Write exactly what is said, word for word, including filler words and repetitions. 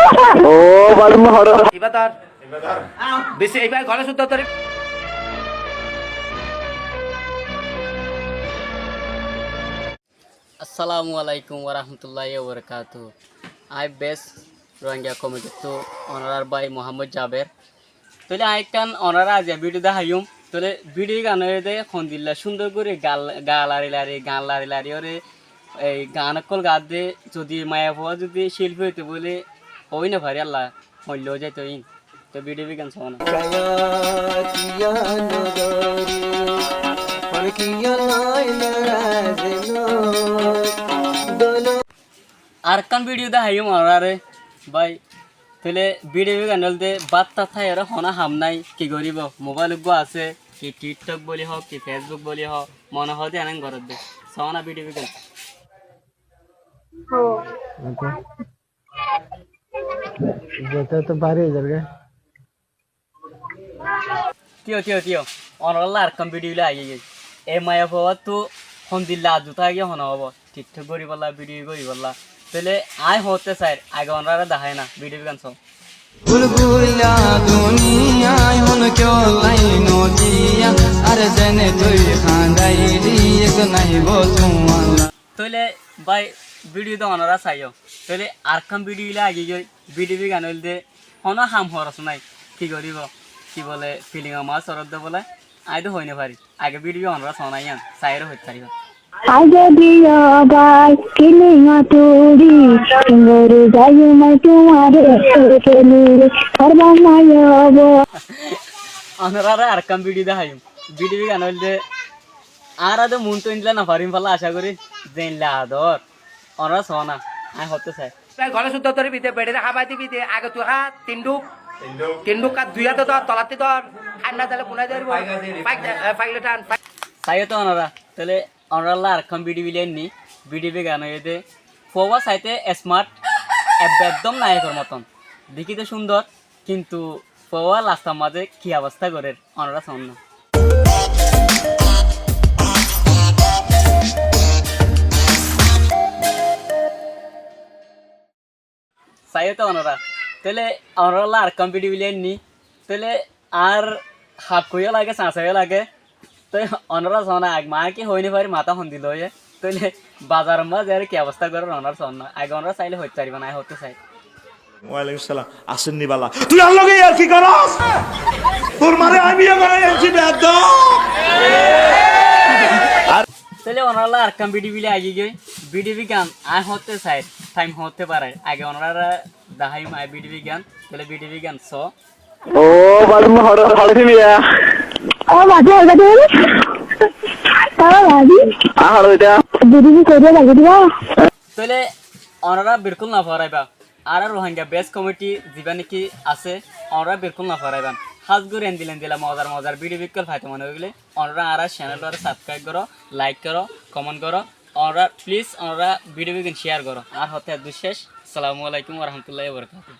Ó, bái, mui horó. Ibá dór. Beci, ibá gólá cúdda dór. Assalamu alaikum warahmatulláhi wabarakátuhu. Aññí bes Rohingya komitittú onorár bái Muhammod Jaber. Tóile aññí ekkán onoráre aziya bídiyo deháiyum. Tóile bídiyo gán óiye dé hondilla cúndor gorí gaa lari lari, gaan lari lari óre, ei gaan ókkol gaá dé, zodi maiyafua zodi cílfi óito bóli ói nofarí, Allah hoilló zaito in. Tói bídiyo bigán soóna. Arekkán bídiyo deháiyum onoráre bái. Tóile bídiyo bigán óilde bát tát háiyoré honó ham nái, ki goríbou? Mobáil uggúa asé, ki TikTok bóli hoó, ki Facebook bóli hoó, mone hoó dé enén gorédde. Soóna bídiyo bigán. Zete to bari zarga. Tíyo, tíyo, tíyo. Onorálla arekkán bídiyo loi aigíyoi. E maiyafuattú hondilla azuta aigíyo hone óibo. TikTok goríbolla, bídiyo goríbolla. Tóile aññí hoótte sair, age onoráre dahái na, bídiyo bigán soó. Tóile bái, bídiyo dé onorá saiyó. Tóile arekkán bídiyo loi aigíyoi, bídiyo bigán óilde honó ham horos nái, ki goríbou, ki bole, filing or mazé soródde bole, aññí dé hoi nofari. Age bídiyo onorá soóna yían, saiyóre hoit faribá. Onoráre arekkán bídiyo deháiyum. Bídiyo bigán óilde añára dé muúntu endilla nofarim falla acá gorí, zeilla ador. Onorá soóna, aññí hoótte sai. Gólá cúdda dóri bide, beçire hábai dibi de, age tui há, tin dhuk. Tin dhuk há, dui háte dór, tolattí dór. Hár no dile kunai dóribo. Fáik, e, fáik loi tán, fáik. Saiyó to onorá, tóile onorálla arekkán bídiyo bile ainní, bídiyo bigán óiye dé, fua saite smart, ek-, ekdom nayokor moton. Dekíte cúndor, kintu fua lastar mazé ki obosta gorér, onorá soóna. Saiyó to onorá. Tóile onorálla arekkán bídiyo bile ainní. Tóile añár hakkúyó lage, sañsayó lage. Tói onorá soóna, age maá ki hoi nofari, matá hondilla óiye. Tóile bazar or mazé añáre ki obosta gorér onorá soóna. Age onorá sailé hoit faribá na, aññí hoótte sai. Walaikum salam. Asén ni bála? Tui añár loge yarki goros? Tor mare aññí biyá gorí ailcí beyadob. Tóile onorálla arekkán bídiyo bile aigíyoi. Bídiyo bigán aññí hoótte sair, thaim hoótte barai. Age onoráre deháiyum aññí bídiyo bigán. Tóile bídiyo bigán soó. Ó, bái, mui horó, horó fúni ya. Ó, bái, horó fúni. Ó, bái. Aññí horó fúni. Bídiyo bigán soó dé, bái, bídiyo. Tóile onorá bilkúl noforáiba. Añára Rohingya best komedi zibá néki asé, onorá bilkúl noforáiba. Hás gorí endilla endilla mozar mozar bídiyo ókkol faito mone goillé, onorá añárar cenel ore sabskraib goró, laik goró, komen goró. Onorá, plis, onorá bídiyo bigán ciyar goró. Añár hotá eddúr céc. Assalamu alaikum warahmatulláhi wabarakatuhu.